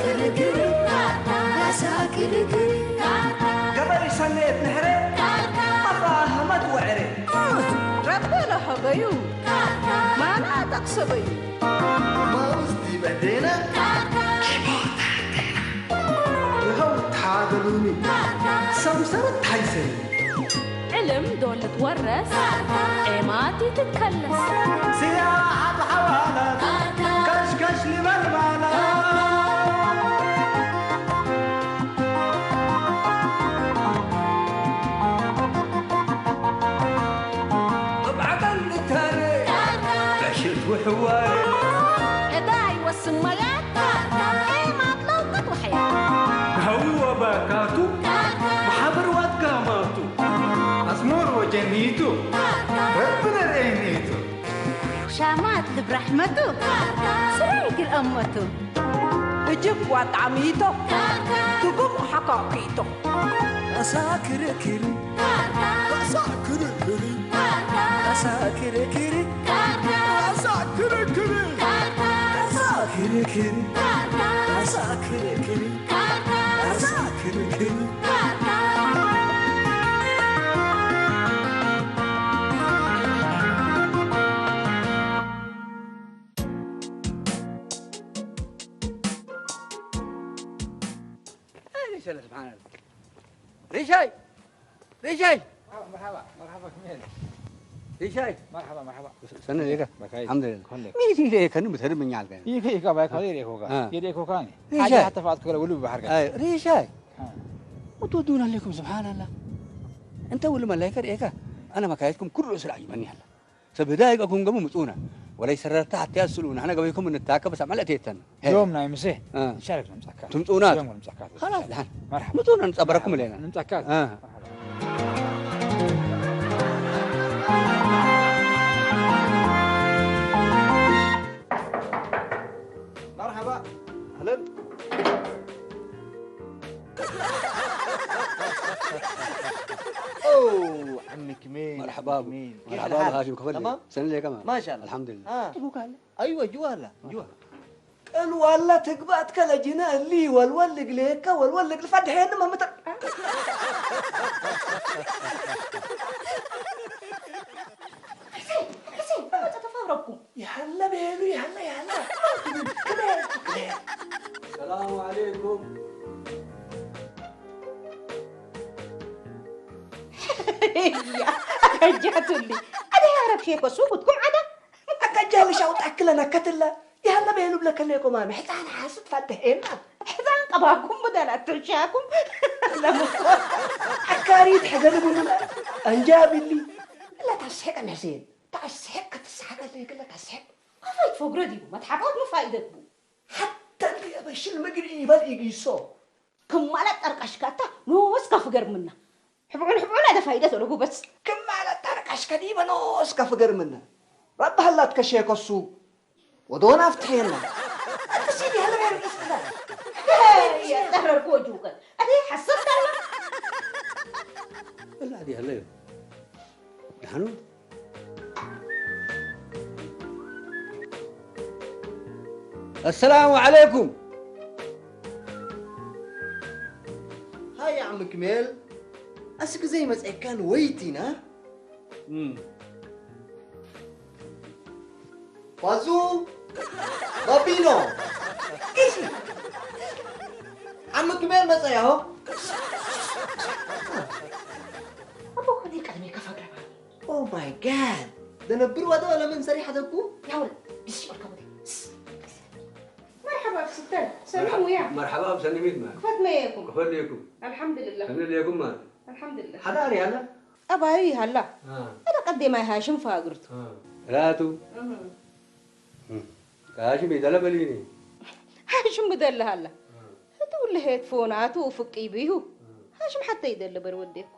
ክርክር፣ ኣሳ ክርክር፣ ገበሪ ሰነየት ንሕረ፣ ኣባ ሃመት ወዕረ። ረበለ ሀበዩ፣ ማና ጠቅሰበዩ። ማውስ ዲበዴነ፣ ይኸው ታደሉኒ፣ ሰምሰረት ታይሰኒ። ዕልም ዶ ልትወረስ፣ ዔማት ይትከለስ። ስያ ኣብ ሓዋላት፣ ከሽከሽ ልበል ማለት። ኣብ ዓቐን ንታረ፣ ዕሽት ውሕዋረ። ዕዳ ይወስን ማያት፣ ዔማት ለውቅት ውሕያት። ንሃዊ ወባካቱ፣ መሓብር ዋትጋማቱ። ኣስሞር ወጀኒቱ፣ ረቢ ነርኤኒቱ። ሻማት ልብራሕመቱ፣ ስራይ ግልአመቱ። እጅብ ዋጣሚቶ፣ ትጉም ሓካኪቶ። ኣሳ ክርክሪ፣ ኣሳ ክርክሪ፣ ኣሳ ክርክሪ፣ ኣሳ ክርክሪ፣ ኣሳ ክርክሪ፣ ኣሳ ክርክሪ። ሪሻይ! ሪሻይ! መርሓባ፣ መርሓባ፣ ከመይ? ሪሻይ! መርሓባ፣ መርሓባ። ሰነ ዲኻ? በካይ። ኣልሓምዱሊላህ። ኮንደክ። ሚቲ ኢለ ከኑ ብተድምኛ ኣልከ። ይከ፣ ይከ፣ ባይ፣ ኮንደክ፣ ይኮካ። አ። የደ ይኮካ ኒ። ሪሻይ! ኣይ፣ ሓተፋት ከለ ውሉ ብባሕር ጋር። ኣይ፣ ሪሻይ! አ። ወትወዱና ኣለኩም፣ ስብሓንላህ። እንተ ውሉ መላይከ ርኤካ፣ ኣነ መካየትኩም ኩሉ ስራሕ ይመኒ ኣላ። ሰብ ህዳይ ገኩም ገሙ ምጹና። ወላይ ሰረርታ ሓትያ ስሉ፣ ንሕና ገበይኩም እንታከብ፣ ሳብ መለእት የተን። ሄ። ዮም ናይ ምሴ፣ አ። ይሻለክ ንምጻካ። ትምጹና። ዮም ንምጻካ። خلاص፣ ደሓን። መርሓባ። ምጹና፣ ንጸበረኩም ኣለና። ንምጻካ። አ። መርሓባ። መርሓባ። ኣህለን። ኦ፣ ዓሚ ክሜል፣ መርሓባ፣ ዓሚ ክሜል። መርሓባ፣ ኬፍ ሓል? ሃሽም፣ ከፈል። ተማም? ሰን ለይ ከማን? ማሻኣላ። ኣልሓምዱሊላህ። አ። ጥቡቅ ኣለ? ኣይወ፣ ጅዋ ኣላ፣ ጅዋ። ቅል ዋላ ትግባእ ትከለ ጅነ እሊ ወልወል ልግሌከ፣ ወልወል ልግል ፈድሐኒ መምተ-፣ ሕሴን፣ ሕሴን፣ መጸ ተፋረብኩም። ይሃለ በሉ፣ ይሃለ፣ ይሃለ። ሰላም ዓለይኩም። እያ፣ ኣከጃቱሊ። ኣደ ያረብ ሼኮ ሱቁትኩም ዓዳ። ኣከጃ ልሻው ጣክለና ከትለ። ይሃለ በሉ ብለከለ ኮማ፣ ሕፃን ሓስት ፋትሕ የና። ሕፃን ቀባኩም ብደላ ትርሻኩም። ለምኮ። ሓካሪት ሕዘን ቡኑና። ኣንጃ ቢሊ። لا تسحق يا حسين. تسحق، تسحق، لا تسحق. ከፋይት ፈግረ ድዩ? መትሓቆት ንፋይደት ቡ። ሓታ እንዲ ኣበሽል ምግሪ ይበል ይጊሶ። ክማላ ጠርቀሽካ እታ ኖስካ ፍገርምና። ሕብዑን ሕብዑን ኣደ ፋይደት ወለ ጉበዝ። ክማላ ጠርቀሽካ ዲበ ኖስካ ፍገርምና። ረቢ ሃላት ከሸ ከሱ። ወደሆን ኣፍትሐየና። ኣንተ ሲዲ ያለ ነገር ይስጥላል። የጠረርኩ ወጁ ቀን። ኣደ ሓሰብካላ። እላ ዲ ያለ እዩ። ደሓኑ? ኣሰላሙ ዓለይኩም። ሃይ ዓሚ ክሜል፣ ኣስክ ዘይመጸካን ወይቲና? እም። ባዙ፣ ባቢኖ፣ ኢሲ። ዓሚ ክሜል መጸ ያሆ። ኣቦ፣ ከመይ ቀድሜ ከፈግረባ? Oh my God! ደነብር ዋዶ ለምን ሰሪሕ ኣደኩ? ያውል፣ ብስ ይበልካ ወደ። መርሓባ ብስተር፣ ሰላም ውያ። መርሓባ ብሰንሚት ማ። ክፈት መየኩም። ክፈት ለየኩም። ኣልሓምዱሊላህ። ሰኒ ለየኩም ማ። ኣልሓምዱሊላህ። ሓዳር ያለ? ኣባይ ሃላ። አ። ኣነ ቀዴማይ ሃሽም ፋግርቱ። አ። ራቱ። እህ። እም። ሃሽም ይደለ በሊኒ። ሃሽም ብደለ ሃላ። አ። እቱ ለሄት ፎናቱ ፍቂ ብዩ። አ። ሃሽም ሓተ ይደለ በር ወዴኩ።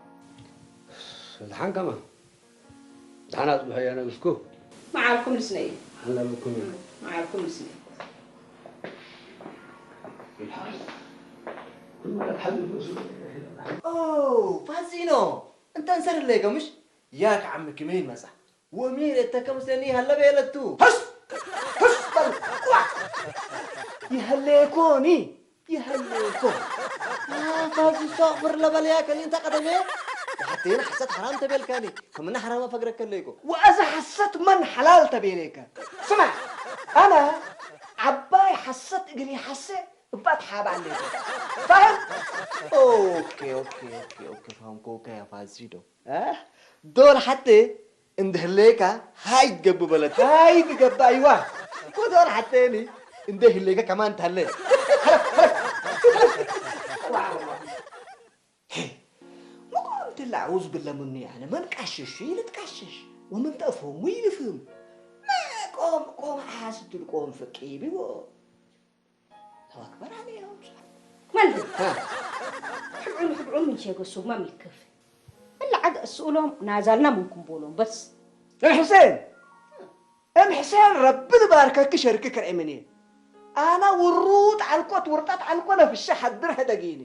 ሰልሓን ከማ። ደሓና ጽብሑ እያ ነግስኩ። መዓልኩም ልስነይ። ኣለብኩም እዩ። መዓልኩም ልስነይ። ኦ፣ ፋዚኖ፣ እንተ እንሰርለይ ከምሽ፣ ያክ ዓሚ ክመይ መጻ። ወሚር እተ ከምስለኒ ሃለ በየለቱ። ህስ! ህስ በል! ቁዋ! ይሃለየኮኒ። ይሃለይኮ። ኣፋዚ ሶቕብር ለበለያ ከሊእንታ ቀደመ። ሓተይን ሓሰት ሓራም ተበልካኒ። ከምና ሓራም ኣፈግረከለይኮ። ወእዛ ሓሰት መን ሓላል ተቤለይከ? ስማ፣ ኣነ ዓባይ ሓሰት እግል ይሓሰ እባት ሓባ ኣለይኮ። ፋህም? ኦኬ፣ ኦኬ፣ ኦኬ፣ ኦኬ፣ ፋህምኮ፣ ኦኬ፣ ኣፋዚ ዶ። እ? ዶል ሓቴ እንድህሌካ ሃይ ትገቡ በለት። ሃይ ትገባ፣ ኣይዋ። እኮ ዶል ሓቴኒ እንደ ህሌካ ከማን ታለ። ሄ፣ መቆም ትላዑዝ ብለምኑ ያነ መን ቃሸሹ ይልትቃሸሽ ወመን ተእፎሙ ይልፍም። መቆም ቆም ሓስ ትልቆም ፍቂ ቢዎ። ተዋክበር ኣለዮም። ማልዶ። ها. ሕብዑን ሕብዑን ምን ሸጎ ሱግማ ሚክፍ። እላ ዓግ እስኡሎም ናዛልና ምንኩም ቦሎም በስ። እም ሕሴን! እም ሕሴን ረቢ ልባርከኪ ሸርኪ ክርዒ ምን እየ። ኣና ውሩጥ ዓልኮት ውርጣት ዓልኮ ነፍሸ ሓድር ሕደጊኒ።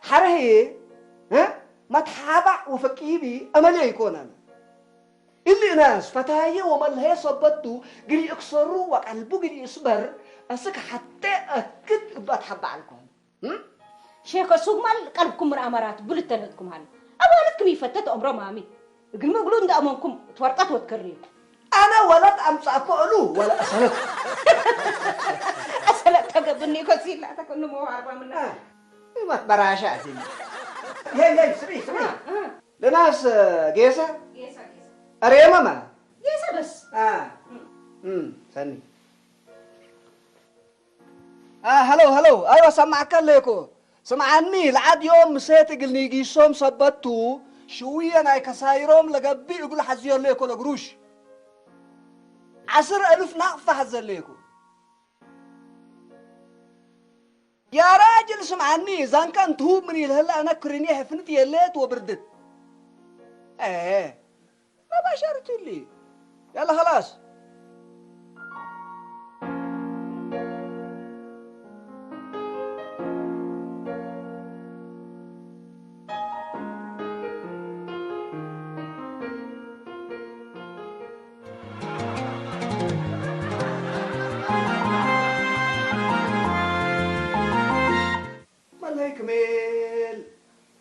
ሓረህየ፣ እ? መትሓባዕ ወፈቂቢ ኣመልየ ይኮን ኣነ። እሊ እናስ ፈታየ ወመልሀየ ሰበቱ ግዲ እክሰሩ ወቀልቡ ግዲ እስበር እስክ ሓተ ኣክድ እባት ሓባ ዓልኮን። እም? ሼኸ ሱግማል ቀልብኩም ምርኣመራት ብልተለትኩም ሃለ። ኣዋልድኩም ይፈተት ኦምሮ ማሚ። እግልሚ እግሉ እንዳእመንኩም ትወርጣት ወትከሪ። ኣነ ወለት ኣምጻእኮ እሉ ወለ ኣሰለት። ኣሰለት ተገብኒ ኮሲላ ተኮኑ መዋርባ ምና። እ፣ ይመት በራሻ ኣትኒ። የይ፣ የይ፣ ስሚ፣ ስሚ። እ፣ እ። ለናስ ጌሰ? ጌሰ፣ ጌሰ። ኣሬማ ማ? ጌሰ በስ። አ። እም፣ ሰኒ። አ፣ ሃሎ፣ ሃሎ። ኣይዋ፣ ሰማዕካ ኣለይኮ። ስምዓኒ፣ ለዓድ ዮም ምሴት እግል ኒጊሶም ሰበቱ፣ ሽውየ ናይ ከሳይሮም ለገቢ እግሉ ሓዝዮ ኣለይኮ ለግሩሽ። ዓስር እልፍ ናቕፋ ሓዘ ኣለይኮ። يا راجل اسمعني، زان كان تهوب من يلهلا أنا كريني حفنت يليت وبردت. إيه، ما بشرت لي. يلا خلاص. مالهيك ميل.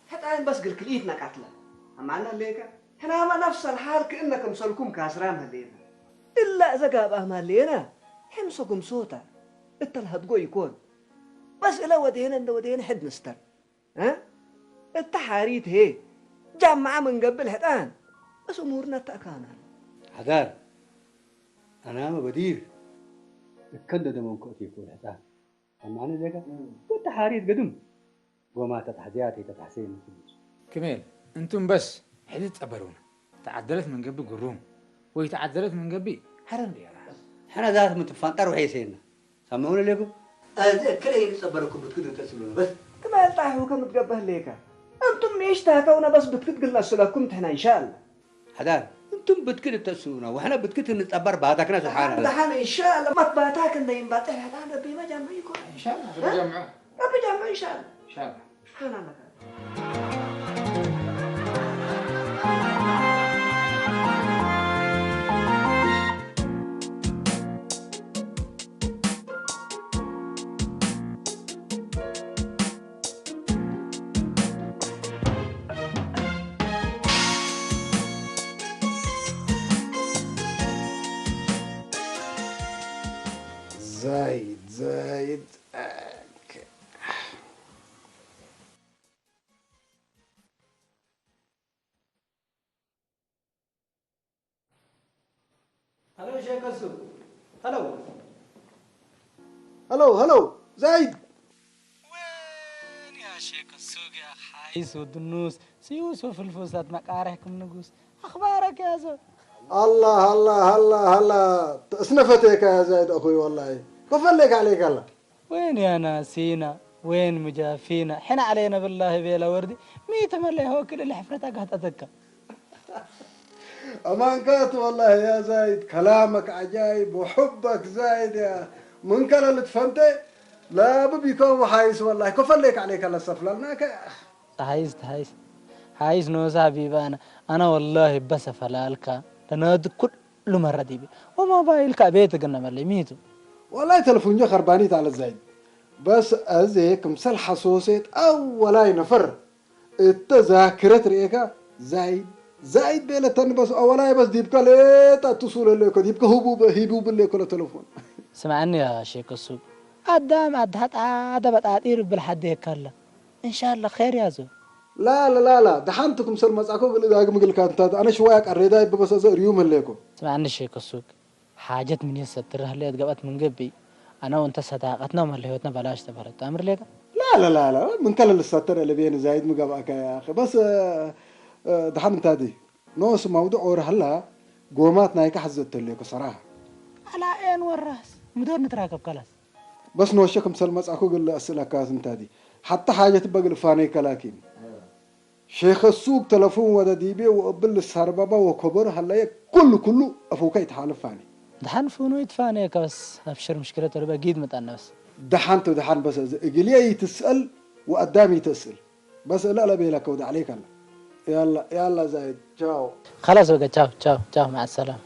حتى أنا بس قلت لي إتنا قتلة. أما أنا ليك، هنا ما نفس الحال كأنك مسلكم كاسران هدينا. إلا إذا قاب أهما لينا، حمسكم صوتا. التلهب قوي يكون. بس إلا ودينا إن ودينا حد نستر. ها؟ التحاريت هي. جمع من قبل حتان. بس أمورنا تأكانا. حدار. أنا ما بدير. الكندة ده من كوتي يكون حتان. أما أنا زيك. والتحاريت قدم. وما تتحزياتي تتحسين. كميل، أنتم بس حديث أبرونا. تعدلت من قبل قروم. ويتعدلت من قبل حرم ليرا. حنا ذات متفانتر وحيسينا. سمعونا ليكم؟ أنا كلا يتصبركم بتكدوا تسلونا بس. كما يلتاحوا كم تقبه ليكا. أنتم ميش تاكونا بس بتكد قلنا سلكم تحنا إن شاء الله. حدار، أنتم بتكد تسلونا وإحنا بتكد نتصبر بعدك ناس حانا. دحان إن شاء الله ما تباتاك إن ينبات إحنا دحان ربي ما جمع يكون. إن شاء الله، ها؟ ربي جمعه. ربي جمع إن شاء الله. إن شاء الله. سبحان الله. زايد، زايد. هلو شيخ السوق. هلو. هلو، هلو. زايد. وين يا شيخ السوق يا أخ حايس ودنوس؟ سيوس وفلفوسات مقارحكم نقوس. أخبارك يا زول؟ الله، الله، الله، الله. اسنفتك يا زايد أخوي والله. كفلك عليك الله. وين يا ناسينا؟ وين مجافينا؟ حن علينا بالله بيلا وردي. ميت ملي هو كل اللي حفرتك هتتكا. أمانكات والله يا زايد، كلامك عجايب وحبك زايد يا من كلا لتفنتي. لا ببيكون وحايس والله، كفلك عليك الله سفلناك. تحيز، تحيز. حايز نوزا بيبانا. أنا والله بس فلالكا. لنادي كل مرة ديبي. وما بايلكا بيتك نملي ميتو. والله تلفوني خرباني تعالى زايد. በስ እዚ ክምሰል ሓሶሴት ኣወላይ ነፈር እተ ዛክረት ርእካ ዛይድ ዛይድ ቤለተኒ በስ ኣወላይ በስ ዲብካ ሌጣ ትሱለለ እኮ ዲብካ ህቡ ሂቡ ብለ እኮ ለተለፎን። ስምዓኒ ያ ሼክ እሱ ኣዳም ኣድሃ ጣደ በጣጢር ብል ሓደየካ ኣላ። እንሻላ ኸይር ያዞ። ላላ ላላ ደሓንቲ ክምሰል መጻኮ ግል ዳግም ግልካ እንታ ኣነ ሽዋያ ቀሬዳ ይበበሰ ዘ ሪዩ መለኮ። ስምዓኒ ሼክ እሱ ሓጀት ምን የሰትር ህለ የትገበት ምን ገቢ ኣነ ወንተ ሰዳቀትና መለ ህይወትና በላሽ ተበረት ኣምር ሌጋ። ላላ ላላ ምን ከለ ልሰተር ለቤን ዛይድ ምገባካ ያ ኣኺ በስ ደሓን እንታ ዲ ኖስ ማውዱዕ ወረ ሀላ ጎማት ናይካ ሐዘተለኮ ሰራህ። ኣላ ኤን ወራስ ምዶር ንትራከብ ከላስ። በስ ኖሸ ክምሰል መጻኩ ግል ኣስእለካ እንታ ዲ ሐታ ሓጀት በግል ፋነይ ከላኪን ሼኸ ሱቅ ተለፉን ወደ ዲቤ ወእብል ልሳርባባ ወኮበር ሀላየ ኩሉ ኩሉ አፉከ ይትሓልፍ ፋኔ። ደሓን ፍኑ ይትፋኔ ከበስ ኣብሽር ምሽክለት ወደ በጊድ መጣና በስ። ደሓን ቱ ደሓን በሰ እዚ እግልየ ይትስአል ወአዳም ይተስእል። በስ እለ ለቤለከ ወደ ዓለይከ አለ። ያላ ያላ ዛይድ ቻው። خلاص በቃ ቻው ቻው ቻው مع السلامة።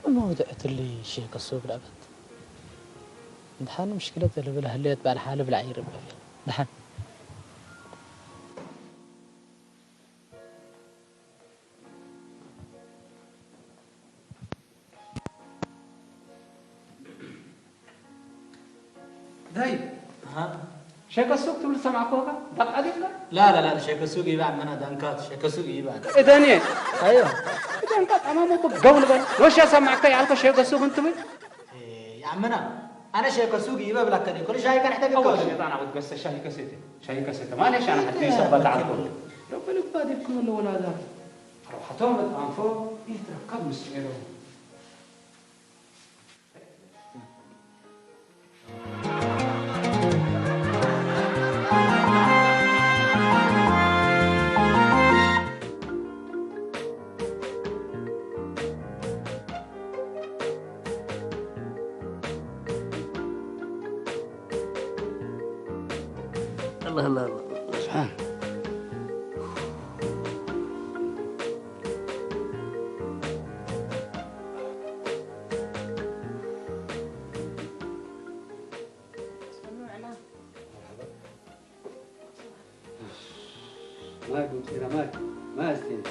እሞ ወደ ዕትሊ ሼኸ ሱቅ ላበት። ደሓን ምሽክለት ልብል ህልየት ባል ሓለ ብላዕ ይርበብ። ደሓን። ዳይ ሃ ሸከ ሱቅ ትብል ሰማዕኩኻ? ዳቃ ዲብካ? لا لا لا ሸከ ሱቅ ይባዕ መና ዳንካት ሸከ ሱቅ ይባዕ። እደኔ ኣዮ። እደንካ ጠማሙ እኮ ገው ንበል። ወሻ ሰማዕካ ያልከ ሸከ ሱቅ እንትብል? ያመና ኣነ ሸከ ሱቅ ይበብላከ ዲኮ ሻይ ከርሕተ ቢኮ። ሸጣና ወትገሰ ሻይ ከሰተ ሻይ ከሰተ ማለት ሻና ሐቲ ሰበታ ዓልኮ። ረበል እባ ዲብኩም ወለ ወላዳ። ረብሐቶም በጣም ፎ ይትረከብ ምስጢሩ። الله الله الله سبحان. ماي قلت لنا ماي ما استنى.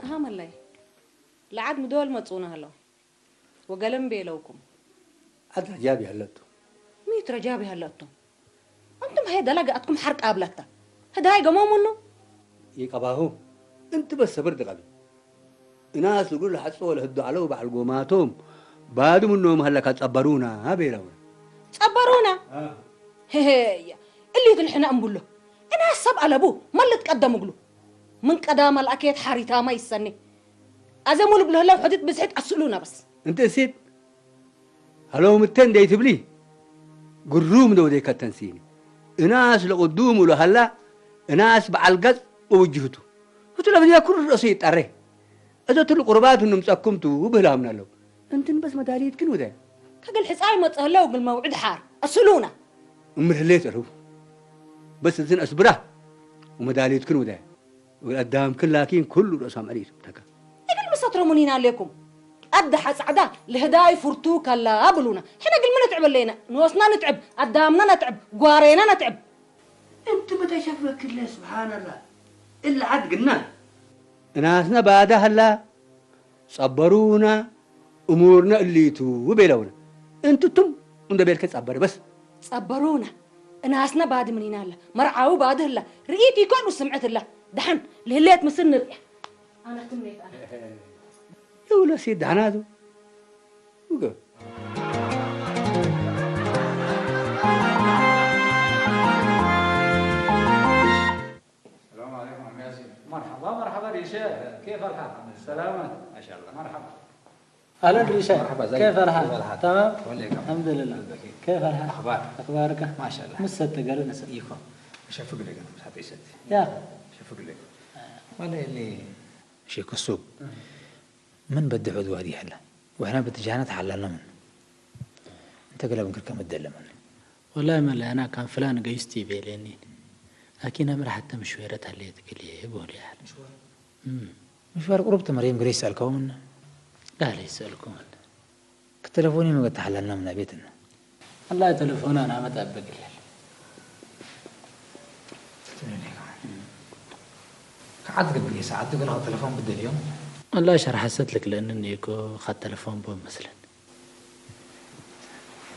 ኣሃ መላይ ለዓድ ምዶል መጹና ኣሎ ወገለም ቤለውኩም። ኣታ ጃቢ ኣለቱ። ሚት ረጃቢ ኣለቱ። ኣንቱም ሀይ ደላገ ኣትኩም ሓርቃ ኣብላታ። ህዳይ ገሞሙኑ። ይቀባሁ። እንት በስ ሰብር ድቀቢ። እናስ እግሉ ለሐጽ ወለህዱ ዐለው በዐል ጎማቶም ባዱ ምኖም ሀለካ ጸበሩና ቤለውና። ጸበሩና? አ። ሄሄያ። እሊ ትልሕና እምብሎ። እናስ ሰብ ኣለቡ መልጥ ቀደም እግሉ። ምን ቀዳም ኣልኣከየት ሓሪታማ ይሰኒ። ኣዘሙ ልብሉ ህለው ሕድት ብዝሕት ኣስእሉና በስ። እንት እሲት ሀለው ምተን ደይትብሊ ግሩም ደው ደይከተንሲኒ። እናስ ለቅዱም እሉ ሀላ እናስ በዐል ገጽ ወውጅህቱ። ህቱ ለብድያ ኩሉ ርእሱ ይጣሬ። እዘ ትሉ ቁርባት ንምጸኩምቱ ብህላምና ኣለው። እንትን በስ መዳሊትክን ውደ። ከግል ሕጻይ መጽእ ህለው ግል መውዕድ ሓር። ኣስእሉና። እምር ህሌት ኣለው። በስ እንትን ኣስብራ። ወመዳሊትክን ውደ። ወልኣዳምክን ላኪን ኩሉ ርእሶም ዕሪቱ ተካ። እግል ምሰትረሙኒና ኣሌኩም። ኣደ ሓጻዕዳ ልህዳይ ፍርቱ ከላ ብሉና። ሕነ ግል ምን ንትዕብ ኣለና? ንወስና ንትዕብ፣ ኣዳምና ነትዕብ፣ ጓሬና ነትዕብ። እንት በተሸፈክለ ስብሓንላ። እለ ዓድ ግና። እናስና ባዳ ሀላ ጸበሩና እሙርና እሊቱ ቤለውና። እንትቱም እንደ ቤልከ ጸበረ በስ። ጸበሩና እናስና ባዲ ምኒና ኣላ። መርዓዊ ባዲ ህላ። ርኢት ይኮኑ ስምዕት ህላ። ደሓን ልህሌት ምስል ንርእያ። ኣነ ትምኔት ኣነ። ይውለሲ ደሓናቱ። ውገ። السلام عليكم عم ياسين. مرحبا، مرحبا ريشة، كيف الحال؟ الحمد لله. سلامة. ما شاء الله. مرحبا. أهلا ريشة. مرحبا، زيك. كيف الحال؟ كيف الحال؟ تمام؟ وعليكم. الحمد لله. كيف الحال؟ أخبار؟ أخبارك؟ ما شاء الله. مست قرن. يكون. شفق لك، أنا مش حتى يسد. يا أخي. شفق لك. ما لا اللي شيء كسوب. من بده عدوى دي هلا؟ وإحنا باتجاهنا تحللنا منه. أنت قلب قرك مدلل منه. والله ما لا، أنا كان فلان قيستي بيليني. لكن أمر حتى مشويرة اللي تقلي بولي يعني. مشوار؟ مم. مشوار قربت مريم قريس سألكم منه؟ لا، لا يسألكم منه. كتلفوني ما قد تحللنا من بيتنا. والله تلفون أنا ما تأبق لي. كعد قبل ساعات تقول هذا تلفون بدل اليوم. والله شرح حسيت لك لأن نيكو خد تلفون بوم مثلًا.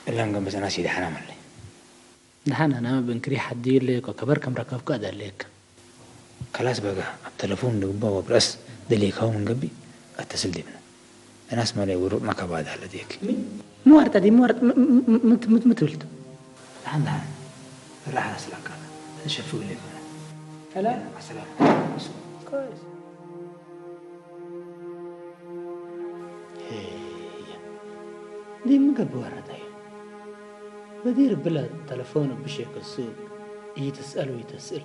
إلا نقوم بس أنا سيدي حنا ملي. دحان ኣነ ብእንክሪ ሓዲ ኢለይኮ ከበር ከም ረከብኩ ኣደልየካ። ከላስ በጋ ኣብ ተለፎን ንግባ ወብረስ ደልየካው ምንገቢ ኣተስል ዲብና። እናስ መለይ ውሩጥና ከባድ ኣለ ዲክ። ምዋርጠ ዲ ምዋርጥ ምትብልት። ደሓን ደሓን ራሕና ስላካ ተሸፍግለ ይኮነ። ሰላም ሰላም። كويس. هي. دي مقبورة دي. بدير بلا تلفون بشيك السوق. يتسأل ويتسأل.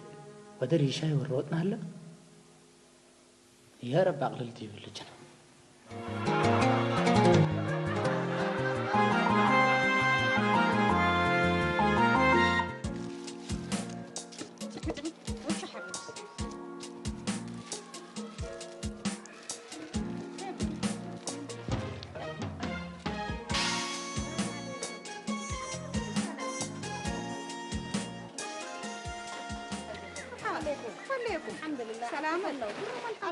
ودري شاي والروتنا هلا. يا رب عقل الدين باللجنة. عليكم. عليكم. الحمد لله. سلامة.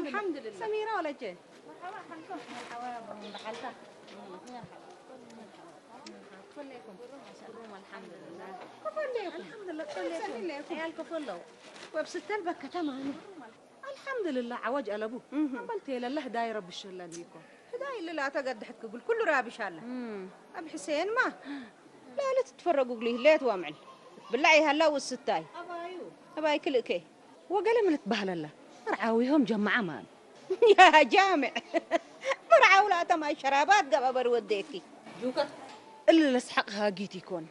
الحمد لله. سميرة ولا جي؟ مرحبا، خلكم. مرحبا، بحالك. مرحبا. كفليكم. الحمد لله. كفليكم. الحمد لله، كفليكم. سميليكم. عيال كفلوا. وبست البكة تمام. الحمد لله، عوج ألبو. مهم. عملت يا لله، هداي رب الشلة ديكو. هداي اللي لا تقدحت قبل، كل رابش هلا. مم. أب حسين ما. لا، لا تتفرقوا قليه، لا توامعل. بالله هلا والستاي. أبايو. أباي كل إكي. وقال من تبهلله. مرعاويهم جماعة مان. يا جامع. مرعاو لا تما شرابات قبا بروديكي. جوكت. إلا لسحق هاجيتي كون.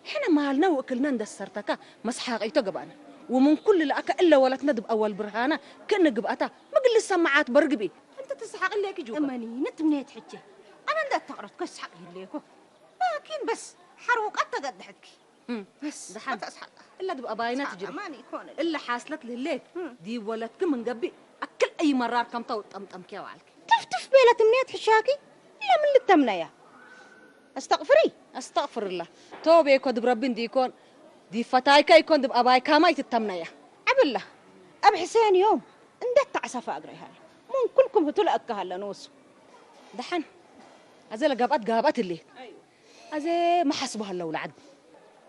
حنا مالنا وأكلنا ندسرتك مسحاقيتو قبانا. ومن كل لأك إلا ولتنا دب أول برهانة كن قبأتا مقل السماعات برقبي. أنت تسحق ليك جوكت. أماني نت منيت حجة. أنا ندت تقرأ كسحق يليكو. لكن بس حروق أنت قد حكي. هم. بس دحان. ما تسحق. إلا دب أباينا أسحق تجري. أماني يكون. إلا حاصلت لليل. هم. دي ولدك من قبي أكل أي مرار كم تو طم طم كيو عليك. تف تف بيلة منيت حشاكي. إلا من للتمنية. أستغفري. أستغفر الله. توبة يكون دب ربي دي يكون. دي فتايكا يكون دب أبايكا ما يتتمنية. عبلا. أب حسين يوم. اندت تعسف أقريها. من كلكم هتول أكهل نوس. دحان. أزل قابات قابات اللي. أيوة. أزي ما حسبها لو لعد.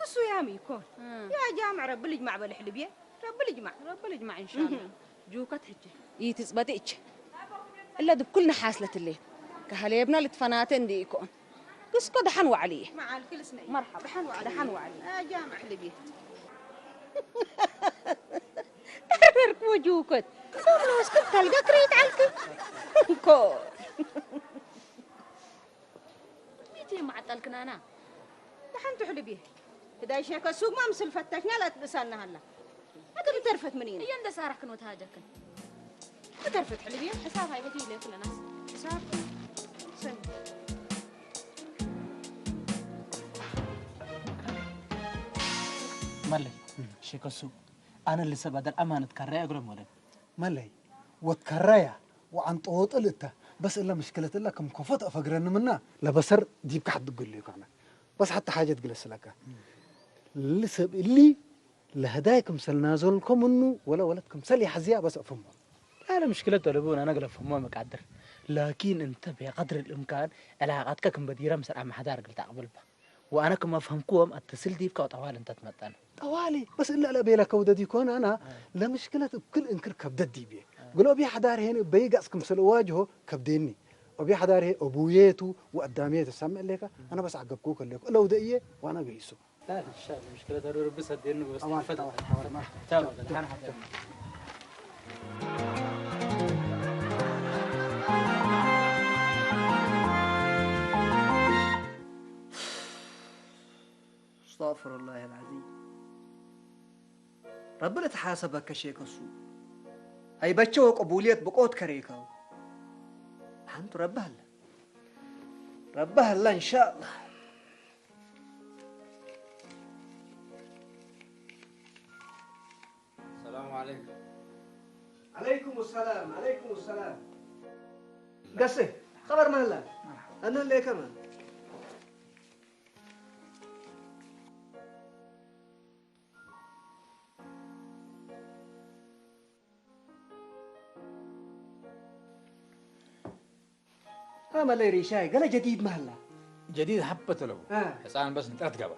እሱ ያም ይኮን። እ። ያ ጃምዕ ረቢ ልጅማዕ በልሕ ልብየ። ረቢ ልጅማዕ። ረቢ ልጅማዕ እንሻላ። እህ። ጁከት ሕጂ። ይትጽበቲ እች። እለ ድብ ኩልና ሓስለት እለ። ከሃሌብና ልትፈናተ እንዲ ይኮን። ግስኮ ደሓን ዋዕሊ እየ። መዓል ክልስነ እየ። መርሓባ። ደሓን ዋዕሊ። ደሓን ዋዕሊ። ያ ጃምዕ ልብየ። ተረርክዎ ጁከት። ሶምኖስ ክብ ተልጋ ክሪት ዓልክ። እኮ። ሚቲ ማዕጠልክናና። ደሓን ትሕልብ እየ። ህዳይ ሸከ ሱግማ ምስል ፈተሽና ላትብእሳና ሃላ። ኣደ ብተርፈት ምን እየን? እየን ደሳራሕክን ወተሃጀክን። ብተርፈት ሕልብ እየ። ሕሳብ ኣይበቲ ኢለ ኩለናስ። ሕሳብ ሰን። መለይ፣ ሸከ ሱግ። ኣነ ልሰብ ኣደል ኣማነት ካራይ ኣግረም ወደን። መለይ፣ ወትካራያ ወዓንጠወጥል እተ፣ በስ እለ ምሽክለት እለ ክም ኮፎት ኣፈግረኒ ምና፣ ለበሰር ዲብካ ሕድግሉ ይኮነ። በስ ሓቲ ሓጀት ግለስለካ። ልሰብ እሊ ለህዳይ ክምሰል ናዞልኮ ምኑ፣ ወለ ወለት ክምሰል ይሓዝያ በስ እፍሞ። ላለ ምሽክለት ጠለቡ ናና ግለፍሞ መቃድር። ላኪን እንተ ብቀድር ልእምካን ዕላቃትካ ክም በዲረ ምስል ኣማሓዳር ግል ታቅብልባ። وأنا كما فهمكم التسل ديفكا وطوال أنت تمتن. طوالي، بس إلا لا بيلا كودة دي كون أنا، آه. لا مشكلة بكل إنكر كبدة دي بيه. آه. قلوا أبي حدار هنا بيقاس كم سل واجهه كبديني. أبي حدار هي أبويته وقداميته سامع لك، أنا بس عقب كوك لك. لو ده إيه، وأنا قيسه. لا، إن شاء الله، مشكلة ضروري بس هدينه بس أمان، حفظت. أمان، أمان. تمام، الحين حفظت. أستغفر الله العظيم. رب لتحاسبك شيك السوق. هاي بچو قبوليت بقوت كريكو. حنت ربها الله. ربها الله إن شاء الله. السلام عليكم. عليكم السلام، عليكم السلام. قصي، خبر مهلا. أنا اللي كمان. ها مالي ريشاي، قال جديد مهلا. جديد حبة لو. آه. حسان بس نترت قبا.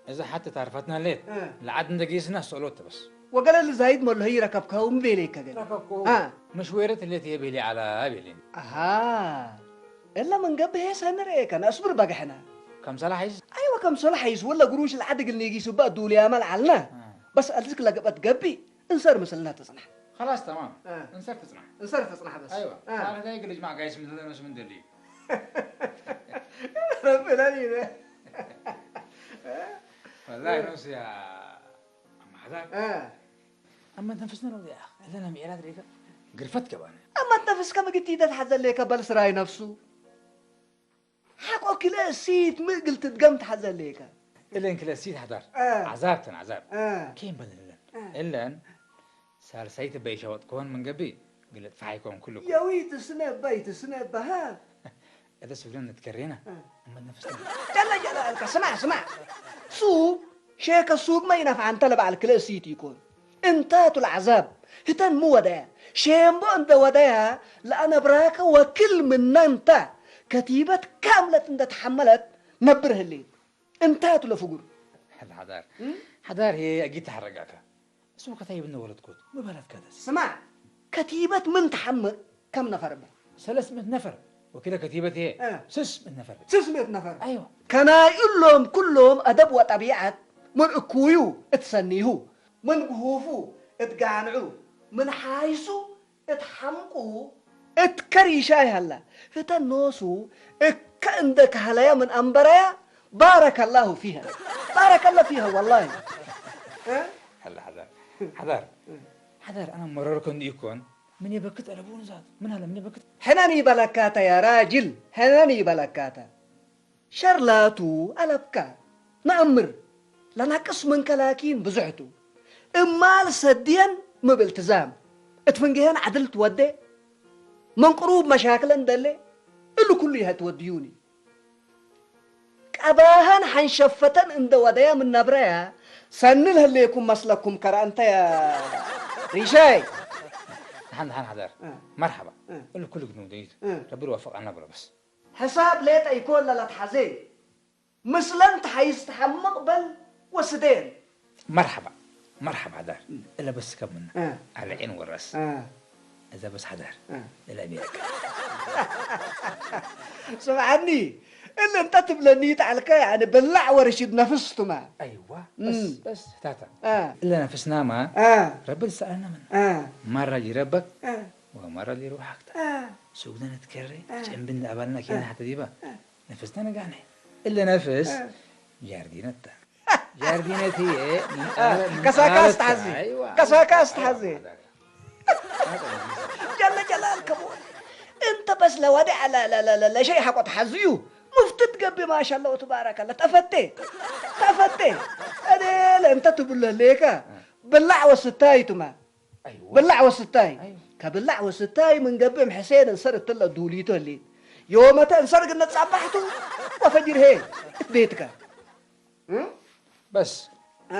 إذا حتى تعرفتنا ليت. آه. لعد ندقيسنا سولوت بس. وقال اللي زايد مالو هي ركبكها ومبيلي كقال. ركبكو. آه. مش ويرت اللي تيبي لي على أبيلين. أها. إلا من قبل هي سنر إيه كان أصبر بقى حنا. كم صلاح عيس؟ أيوة، كم صلاح عيس ولا قروش العدق اللي يجي سبا دولي أمل علنا. آه. بس ألزك لقبت قبي. إنسر مثلنا تصنع. خلاص، تمام. آه. إنسر تصنع. إنسر تصنع بس. أيوة. آه. أنا ده يقول لك ما قايس من ذا من دلي. ربنا لي. والله نفسي يا أم حسن. آه. أما تنفسنا لو يا أخي، إذا أنا ميلاد ريكا. قرفت كمان. أما تنفس كما قلت إذا تحزن ليك بل سراي نفسه. حقو كلا سيت مقل تتقم تحزن ليك. إلا إن كلا سيت حضر. آه. عذاب تن عذاب. آه. كين بدل إلا. آه. إلا إن سالسيت بيشوت كون من قبي. قلت فحيكون كلكم. يا ويت السنة بيت السنة بها. إذا سفلنا نتكرينا. آه. أما نفسنا. جل جلالك، سمع، سمع. سوق، شيك السوق ما ينفع أن تلب على الكلاسيتي يكون. انتهت العذاب. هتن مو ودايا. شيمبو انت ودايا. لأنا براك وكل من انت. كتيبة كاملة انت تحملت. نبره اللي. انتهت لفقر. الحضار. حضار هي أجي تحرقك. اسمه كتيب إنه ولد كوت. ما بالك كذا. سمع. كتيبة من تحمل. كم نفر به؟ ثلاثمية نفر. وكده كتيبة إيه؟ آه. ستمية نفر. ستمية نفر. أيوة. كان يقول لهم كلهم أدب وطبيعة من أكويو اتسنيهو من قهوفو اتقانعو من حايسو اتحمقو اتكريشاي هلا هتا نوسو اك عندك هلايا من أنبريا بارك الله فيها بارك الله فيها والله. ها؟ هلا حذر. حذر. حذر، أنا مرركم يكون. من يبكت على بون ذات؟ من هلا من يبكت؟ حناني بلكاتا يا راجل، حناني بلكاتا. شرلاتو ألبكا. نأمر. لنقص من كلاكين بزحتو. إمال سدين مبالتزام. اتفنجهن عدل تودي. من قروب مشاكل اندلي. اللي كله هتوديوني. ቀባህን ሓንሸፈተን እንደ ወደያ ምናብረያ ሰንል ህሌኩም መስለኩም ከረ እንተ ያ ሪሻይ። ሓን ሓን ሓዳር እ። መርሓባ እ። እሉ ኩሉ ግኑ ደይት እ። ረቢ ወፈቅ ኣናብረ በስ ሕሳብ ሌጠ ይኮን ለለትሓዜ ምስለን ተሓይስ ተሓምቕ በል ወስደየን። መርሓባ መርሓባ ሓዳር እለ በስ ከምና እ። ኣልዒን ወረስ እ። እዛ በስ ሓዳር እ። እለ ኣሜሪካ። ስምዓኒ እለ እንተ ትብለኒ ይጥዓልካ ያኒ በላዕ ወረሽድ ነፍስ ቱማ። ኣይዋ እም። በስ በስ ታታ እ። እለ ነፍስናማ እ። ረቢ ዝሰኣለና መና እ። ማራ ሊረበክ እ። ወማራ ሊርባሓክታ እ። ሱግነ ነትከሬ እ። ጨንብን ኣባልና ኬና እ። ሓተ ዲባ እ። ነፍስና ነጋነ እለ ነፍስ እ። ጃርዲነታ ጃርዲነት እየ ምን እ፣ ቃለ- ምን ከሳካ ቃለ ኣስተሓዚ። ኣይዋ። ከሳካ ኣስተሓዚ። ጀለ ጀላል ከመ እንተ በስ ለዋዲ ለሸይ ሓቆ ተሓዝዩ ሙፍትት ገቢ ማሻላ ወትባረከላ ተፈቴ ተፈቴ እኔ ለእንተ ትብሎ ሌካ ብላዕ ወስታይ ቱማ ኣይዋ። ብላዕ ወስታይ ኣይዋ። ከብላዕ ወስታይ ምን ገብም ሕሴን እንሰር እትለ ዱሊቶ ሊ ዮመተ እንሰር ግነ ጻባሕቱ ወፈጅር ሄ ቤትካ እ? በስ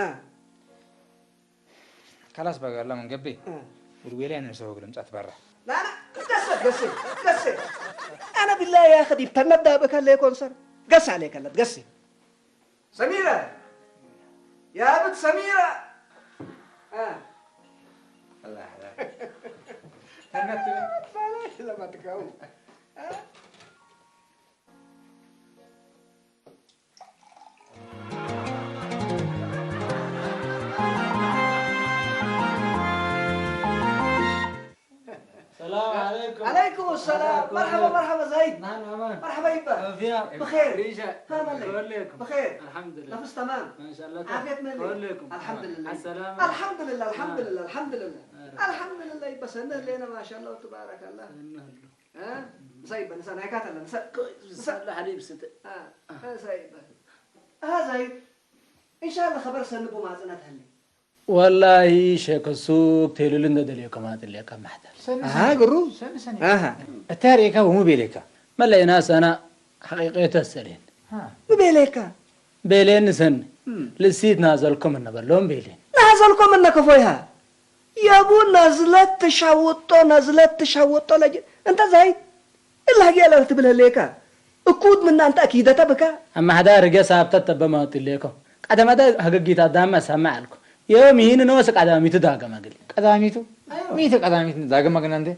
እ። ካላስ በጋላ ምን ገቢ እ። ውልዌላ ያን ሰው ግልምጻት በራ ላላ ገሰ ገሰ ገሰ ኣነ ቢላ ያ ኸዲብ ተነዳ በካለ ኮንሰር ገስ ኣለ ከለት ገሰ ሰሚራ ያ ብት ሰሚራ እ። الله يحفظك. ተነት ለማትካው السلام عليكم. عليكم السلام. مرحبا، مرحبا زايد. نعم، أمان. مرحبا يبا. كيف يا؟ بخير. ريشة. ها مالك؟ كلكم. بخير. الحمد لله. نفس تمام. ما شاء الله. عافية مالك؟ كلكم. الحمد لله. السلام. الحمد لله، الحمد لله، الحمد لله. الحمد لله يبا سنه لنا ما شاء الله وتبارك الله. ها؟ زايد بن سنة كاتل نسا. بسم الله عليه بسنت. ها. ها زايد. ها زايد. إن شاء الله خبر سنبو ما زنت هلي. ወላሂ ሸክ ሱቅ ቴሉሉ እንደ ደልዮ ከማጥልዮ ካብ ማሕተር። ሰኒ ኣሃ፣ ሰኒ። ግሩ? ሰኒ ሰኒ። ኣሃ። እታ ርኢካ ወሙ ቤሌካ። መለይና ሰና ሓቂቀተ ሰሌን። ሃ። ሙ ቤሌካ? ቤሌን ሰኒ። እም። ልእሲት ናዘልኩም እነበሎም ቤሌን። ናዘልኩም እነ ከፎይሃ። የቡ ናዝለት ትሻውጦ፣ ናዝለት ትሻውጦ ለጅ-፣ እንተ ዛይድ እላ ጌለር ትብል ህሌካ። እኩድ ምና እንተ ኣኪደተ ብካ። ኣማሕዳር ገ ሳብተት ተበማውጥ ሌኮ። ቀደመተ ህግጊት ኣዳመ ሰማዕ ኣልኩ። የው ሚሂን ነወስ ቀዳሚቱ ዳገመ ግል። ቀዳሚቱ? ሚተ ቀዳሚት ዳገመ ግና እንዴ?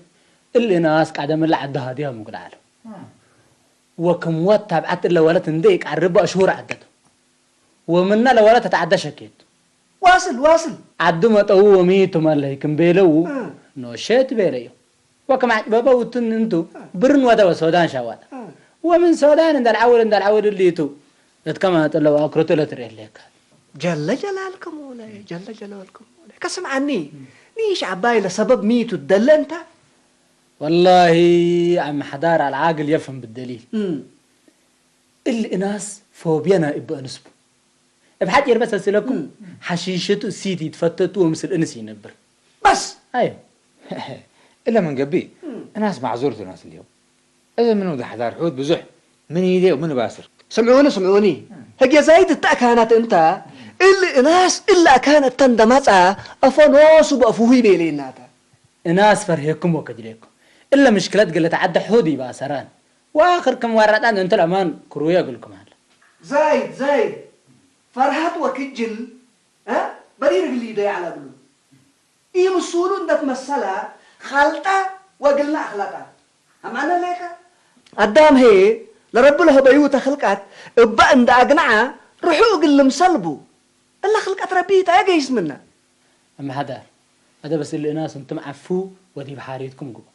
እልናስ ቀደም እላ ዓዲ ሃዲያ ምጉድ ዓለም። አ። ወክም ወት ታብዓት እለ ወለት እንዴ ይቃርብ ኣሽሁር ዓደቱ። ወምና ለወለት ተተዓደ ሸኬት። ዋስል፣ ዋስል። ዓዲ መጠው ወሚቱ መለይ ክም ቤለው እ። ኖሸት ቤለዮ። ወከም ዓጭበበ ውትን እንቱ እ። ብርን ወደ ወሶዳን ሻዋጣ። እ። ወምን ሶዳን እንዳልዓወል እንዳልዓወል እሊቱ። እትከማ ጥለው ኣክሮቶ ለትርኤ ለካ። ጀለ ጀላልኩም ሆነ፣ ጀለ ጀላልኩም ሆነ። ከስምዓኒ፣ ኒሽ ዓባይ ለሰበብ ሚቱ ደለ እንታ? ወላሂ ኣመሓዳር ኣልዓግል የፍም ብደሊል። እም። እል እናስ ፎብየና እበ እንስቡ። እብ ሓጺር በሰስለኩም እም። ሓሺሽቱ ሲቲ ትፈተቱ ወምስል እንስ ይነብር። በስ! ኣዮ። እለ ምን ገቢ፣ እም። እናስ ማዕዙርቱ ናስ እንዲዮም። እዘ ምን ወደ ሓዳር ሑድ ብዙሕ፣ ምን ይዴ ወምን ባስር። ስምዑኒ፣ ስምዑኒ። እም። ህጌ ዛይድ እታ ኣካናት እንታ፣ እል እናስ እላ ኣካን እተን ደማጻ፣ ኣፈኖሱ በእፉሁ ይቤሌናታ። እናስ ፈርሄኩም ወከጅሌኩም። እለ ምሽክለት ገለ ተዓደ ሑድ ይባሰራን። ወኣኽር ክም ዋራጣን እንተ ለማን ክሩየ እግልኩም ኣለ። ዛይድ፣ ዛይድ፣ ፈርሃት ወክጅል፣ እ? በዲር እግል ይደይ ዓላ እግሉ። ኢምሱሉ እንደትመሰላ ኻልጣ ወእግልና ኣኽላጣ። ኣማነ ሌካ? ኣዳም ሄ ለረቢ ለሀበዩ ተኽልቃት እባ እንደ ኣግንዓ ርሑ እግል ልምሰልቡ። እላ ኽልቀት ረቢ ኢታ ገይስ ምና። ኣመሓዳር፣ ኣደ በስ እልእናስ እንቱም ዓፉ ወዲብ ሓሪትኩም ግቡ።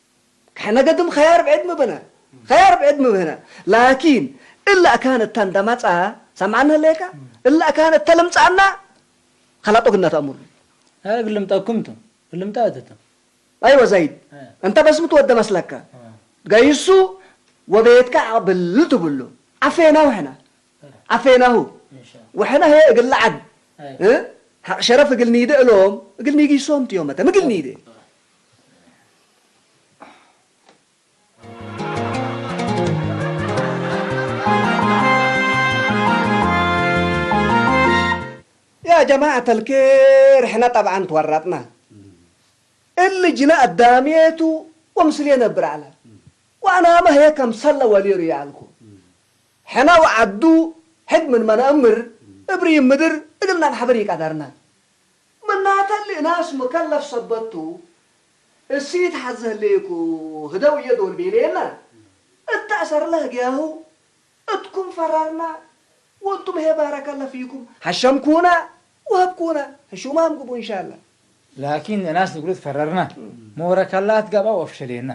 ሕነ ገድም ኸያር ብዕድ ምብነ፣ ኸያር ብዕድ ምብነ። ላኪን እላ ኣካን እታ እንደማጻ ሰምዓና ለየካ? እላ ኣካን እታ ልምጻና ኸላጦ ግና ተኣምሩ። ኣረ ግልምጠኩም ቱ፣ ግልምጣ እትቱ። ኣይወ ዘይድ፣ እ። እንተ በስምት ወደ መስለካ። እ። ገይሱ ወቤትካ ኣቕብል ትብሉ። ዓፌና ውሕና። ዓፌናሁ። ኢንሻላህ። ወሕና ሄ እግል ለዓድ። ኣይ። እ? ሓቕ ሸረፍ እግል ኒደ እሎም፣ እግል ኒጊሶም ትዮም መተ፣ ምግል ኒደ። يا جماعة الخير، إحنا طبعًا تورطنا. اللي جنا قداميته ومسلينا برعلة. وأنا ما هيك مسلى ولير يعلكم. ሕና ወዓዱ ሕግ ምን መነእምር እብሪ ምድር እግልና ንሓብር ይቃደርና። ምናተ ልእናስ ሙከለፍ ሰበቱ እሲት ሓዘህሌኩ ህደው እየ ዶል ቤሌና እተእሰርለ ህግያሁ እትኩም ፈራርና ወንቱም ሄ ባረከለ ፊኩም ሐሸምኩና ወሀብኩና ሕሹማም ግቡ እንሻላ። ላኪን ለናስ ንግሩት ፈረርና፣ መወረከላት ገባ ወፍሸሌና።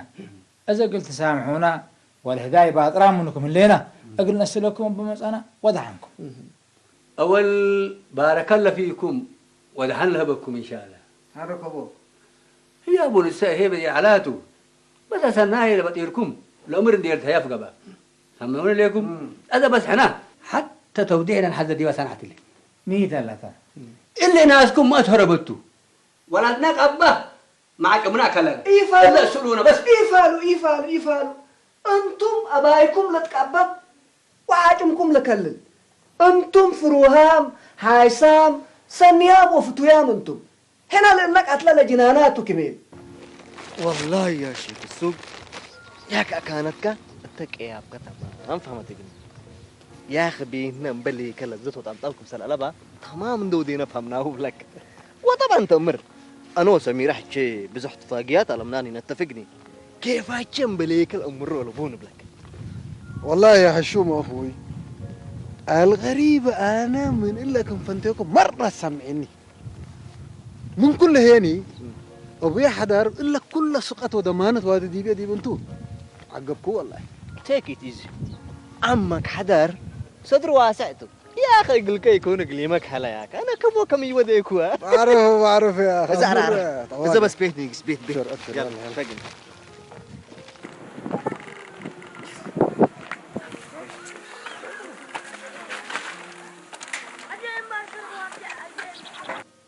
እዘ እግል ትሳምሑና፣ ወልህዳይ ባጥራ ምንኩም ህሌና፣ እግል ነስለኩም ብመጻና ወደሓንኩም። أول بارك الله فيكم ودحن لهبكم إن شاء الله. حركبو. هي أبو نساء هي بدي علاتو. بس أسناهي لبطيركم. الأمر دير تهيف قبا. سمعون ليكم؟ هذا بس حنا. حتى توديعنا الحزة دي وسنحت لي. ميت لا تا. اللي ناسكم ما تهربتوا. ወላድና ቀባ ማዕቅምና ከለና። ይፋሉ። እለ ስሉነ በስ። ይፋሉ፣ ይፋሉ፣ ይፋሉ። እንቱም ኣባይኩም ለትቀበብ ወዓቅምኩም ለከልል። እንቱም ፍሩሃም፣ ሃይሳም፣ ሰንያም ወፍቱያም እንቱም። ሕና ለእነቅ ኣትለ ለጅናናቱ ክሜል። والله يا شيخ السوق يا كأكانتك التقيابك تمام فهمت قلت. يا أخي بينا مبلي كلا زيت وطبطاب كم سلالة با تمام دو دينا فهمناه بلك. وطبعا تأمر أنا وسميرة حكي بزح اتفاقيات على مناني نتفقني كيف هاتشم بليك الأمر ولا بون بلك. والله يا حشوم أخوي الغريب أنا من إلا كم فنتيكم مرة سمعني من كل هيني أبويا حدار إلا كل سقط ودمانة وادي ديبيا ديب انتو عقبكو والله. Take it easy. عمك حدار صدر واسع تو. يا أخي قل كي يكون قليمك هلا ياك. أنا كبو كم يوديكوا. بعرف، بعرف يا أخي. إذا أرى، أرى. طوالي. إذا بس بيت نيكس، بيت، بيت. سر، أكثر، يلا، يلا. تقل.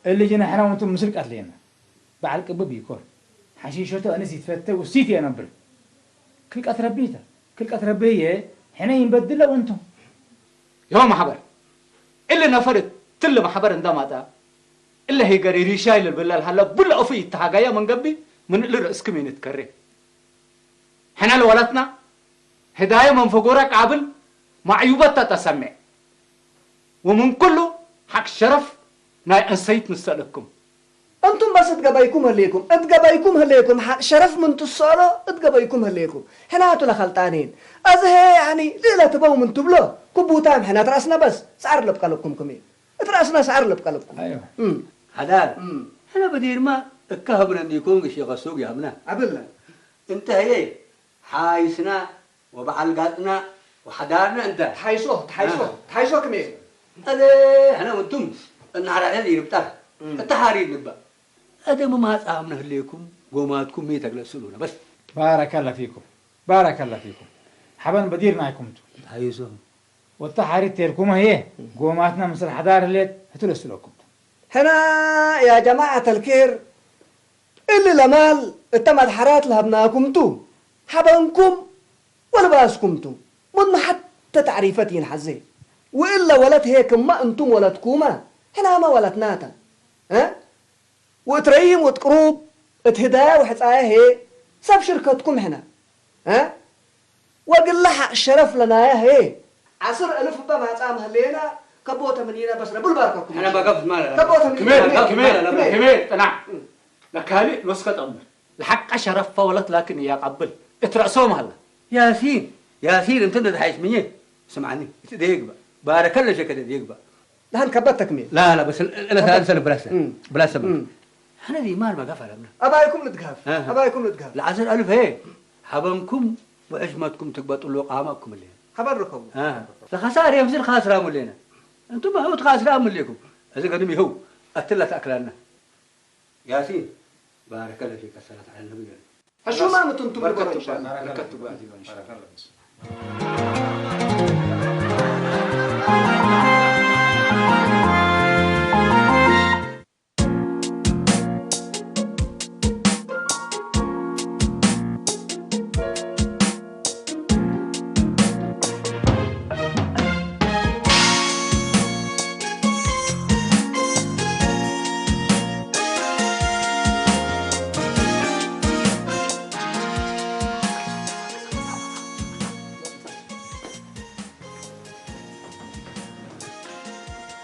اللي جينا حنا وانتم مسلك أتلينا. በዓል ቅብብ ይኮን። ሓሺሾተ ኣነስ ይትፈተ ውሲት እየ ነብል። ክልቀት ረቢተ፣ ክልቀት ረቢየ፣ ሕነ ይንበድለ ወንቱም። يا محبر، إلا نفرت تل محبر اندماتا، إلا هي قري ريشاي للبلال هلا بل أفي تهاجايا من قبي، من اللي رأس كمين تكري. ሕነ ለወለትና ህዳየ መንፈጎረ ቃብል ማዕዩበት ተተሰምዕ ወምን ኩሉ ሓቅ ሸረፍ ናይ እንሰይት ንሰእለኩም። እንቱም በስ እት ገበይኩም ህሌኩም፣ እት ገበይኩም ህሌኩም፣ ሓቅ ሸረፍ ምን ትሰእሎ እት ገበይኩም ህሌኩም። ሕናቱ ለኸልጣኔን። እዚ ሄ ያኒ ልእለ ትበው ምን ትብሎ፣ ክቡታም ሕነ እት ረእስነ በስ ሰዓር ለብቀለኩም ክሜ። እት ረእስነ ሰዓር ለብቀለኩም። ኣይወ። እም። ሓዳር፣ እም። ሕነ በዲርማ እካ ህብነ እንዲኩም ግሽ የኸሱግ ያምና። ኣብለ። እንተ ህየ ሓይስና ወበዓል ጋጥና ወሓዳርና እንተ። ተሓይሶ፣ ተሓይሶ፣ ኣሃ። ተሓይሶ ክሜ። ኣደ ሕነ ወንቱም እናሓዳደ ይርብጣር። እም። እተሓሪድ ንባእ። ኣደ መማጻም ነህሌኩም ጎማትኩም ሜ ተግለጽ ስሉና በስ። ባረከ ላህ ፊኩም። ባረከ ላህ ፊኩም። ሓበን በዲር ናይኩም ቱ። ተሓይሶ። ወተሓሪድ ቴልኩም ህየ ጎማትና ምስል ሓዳር ህሌት ህትለስለኩም። ሕና ያ ጀማዓት ኣልኬር እሊ ለማል እተ መድሓራት ለሀብናኩምቱ፣ ሐበንኩም ወልባስኩምቱ፣ ምኑ ሐተ ተዕሪፈት ይንሐዜ። ወእለ ወለት ሄ ክመ እንቱም ወለትኩመ፣ ሕናመ ወለትናተ። እ? ወእት ረይም ወእት ቅሩብ፣ እት ህዳየ ወሕጻየ ሄ፣ ሰብ ሽርከትኩም ሕነ። እ? ወግለ ሐቅ ሸረፍ ለናየ ህዬ፣ ዐስር እልፍ እበ ማጻም ህሌና፣ ከቦተ ምኒነ በስረ ቡል ባርከኩም። ሕነ መገፍ ማለ። ከቦተ ምኒነ ክሜ፣ ክሜ፣ ክሜ፣ ክሜ፣ ክሜ፣ ጥናዕ። ለካሊ ኖስከ ጠምር። ለሐቀ ሸረፈ ወለት ላክን እያቀብል። እት ረእሶም ሀላ። ያሲን፣ ያሲን፣ እንተ እንደ ተሓይሽ ምኘ? ስምዓኒ፣ እቲ ደየግባ። ባረከለ ሸከደ ደየግባ። ደሓን ከበድተክሜ። لا، لا، بس ال-، ال-، ال-، ال-، بلاش، እም። بلاش ሰብር። እም። ሕነ ዲማር መጋፍ ኣለና። ኣባይኩም ልትጋፍ፣ ኣሃ። ኣባይኩም ልትጋፍ። ለዓስር ኣልፍ ሀየ፣ ሀበንኩም ወዕሽመትኩም ትግበጥሉ ቃማኩም እለ። ሀበር ርከቡ። ኣሃ። ለኸሳር የምስል ካስራሙ እሌና። እንቱም ብሕውት ካስራሙ እሌኩም። እዚ ገድም ይህው፣ ኣትላ ተኣክላና። ያሲን፣ ባረከለ ፊከ ሰላት ዐለ ነብይ። ሕሹማ ምትንቱም በረከት ንበሮ ትባል፣ ኢንሻአላህ። በረከት ትባል፣ ኢንሻአላህ።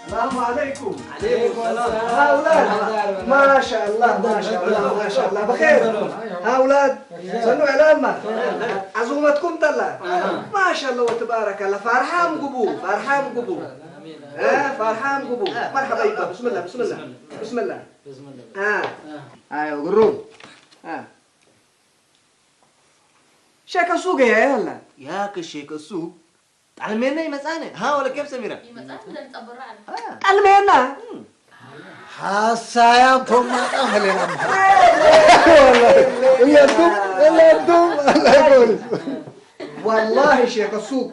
السلام عليكم. عليكم السلام. هؤلاء. ما شاء الله، ما شاء الله، ما شاء الله. بخير. هؤلاء. سنو إعلان ما. عزومتكم تلا. ما شاء الله وتبارك الله. فرحان قبو، فرحان قبو. ها، فرحان قبو. مرحبا يبا. بسم الله، بسم الله. بسم الله. ها. ايوه، قروب. ها. ሸከ ሱግ እየ ያላ። ያክ ሸከ ሱግ ጣልሜና ይመጻነ። ሃ ወለ ኬፍ ሰሚራ? ይመጻነ ብለን ጸበራ ኣለ። ጣልሜና። እም። ሓሳያም ቶም ማጣ ኸሌና። እለንቱም፣ እለንቱም፣ ኣላ ፖሊስ። ወላሂ ሸከ ሱግ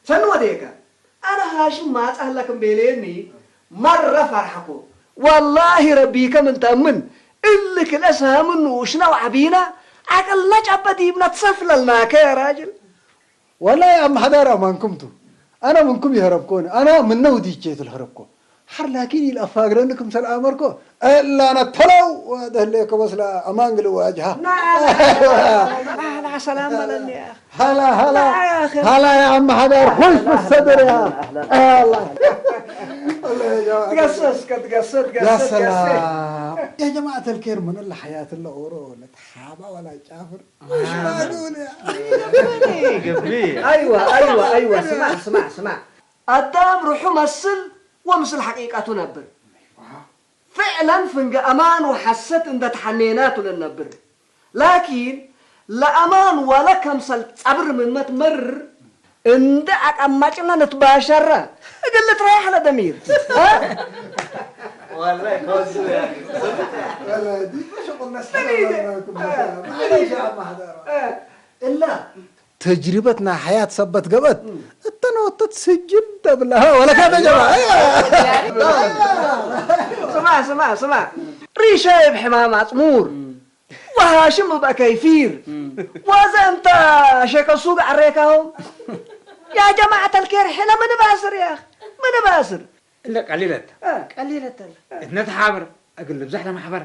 ሰኑ ወዴከ። ኣነ ሃሽም ማጻ ህላ ከም ቤለየኒ መረ ፈርሐኮ። ወላሂ ረቢ ከም እንተምን እሊ ክለ ሳምን ንኡሽና ወዓቢና ዓቅልና ጨበ ዲብና ትሰፍለልናከ ያ ራጅል። ወላሂ ኣም ሓዳር ኣማንኩም ቱ። ኣነ ምንኩም ይህረብኮኒ። ኣነ ምነው ዲቼ ትልህረብኮ። ሓር ላኪን ኢል ኣፋግረኒ ክምሰል ኣመርኮ። እላ ነተለው ወደህሌኮ በስላ ኣማንግል ዋጅሃ። ና፣ ና፣ ና፣ ና፣ ሰላም በለኒ ያ። هلا، هلا. لا يا أخي. هلا يا عم حدار، خش بالصدر يا. أهلا. تقصص، تقصص، يا تقصص، تقصص. سلام. يا جماعة الخير، من اللي حياة الله أورو، ولا تحابة ولا جافر. مش معقول يا. قبلي. أيوة، أيوة، أيوة. سمع، سمع، سمع. الدام روحو مثل ومثل حقيقته نبر. فعلا فنق أمان وحست إن ده تحنينات للنبر. ላኪን ለአማን ዋለ ከምሰል ጸብር ምመት መር እንደ አቃማጭና ንትባሻራ እግል ትራያሕ ለደሚር። والله دي شغل ناس حلوة. معليش يا عم حضارة. إلا تجربتنا حياة سبت قبت. التنوتت سجن تبلها ولا كان جماعة. ስማ ስማ ስማ ሪሻይ ብሕማም ኣጽሙር ወሃሽም እባ ከይፊር ወዘ እንተ ሸቀ ሱግ ዓሬካሆም ያ ጀማዓት ኣልኬር ሕለ ምን ባስር ያ ምን ባስር እለ ቀሊለት ቀሊለት እትነትሓብር እግል ልብዛሕ ለማሕበር